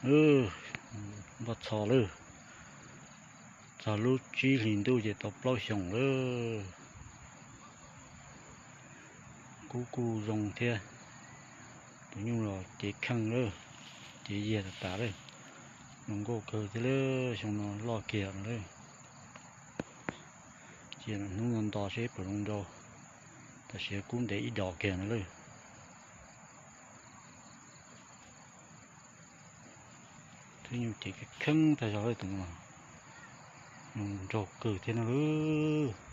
Npaj txhos lawm, txog lub tsib hlis ntuj ces tau plaub xyoos lawm. Kub kuj zoo thiab. Tus nyuj los cev kheej lawm, cev yiag tas tas lawm. Zoo nkauj kawg thiab lawm, xyoo no loj kiag no lawm. Cia hnub no nto seb puas zoo nraug, tam sim kub ntev ib dos kiag no lawm. Tus nyuj cev kheej tag zog lawm, tus no zoo nraug kawg thiab no lawm.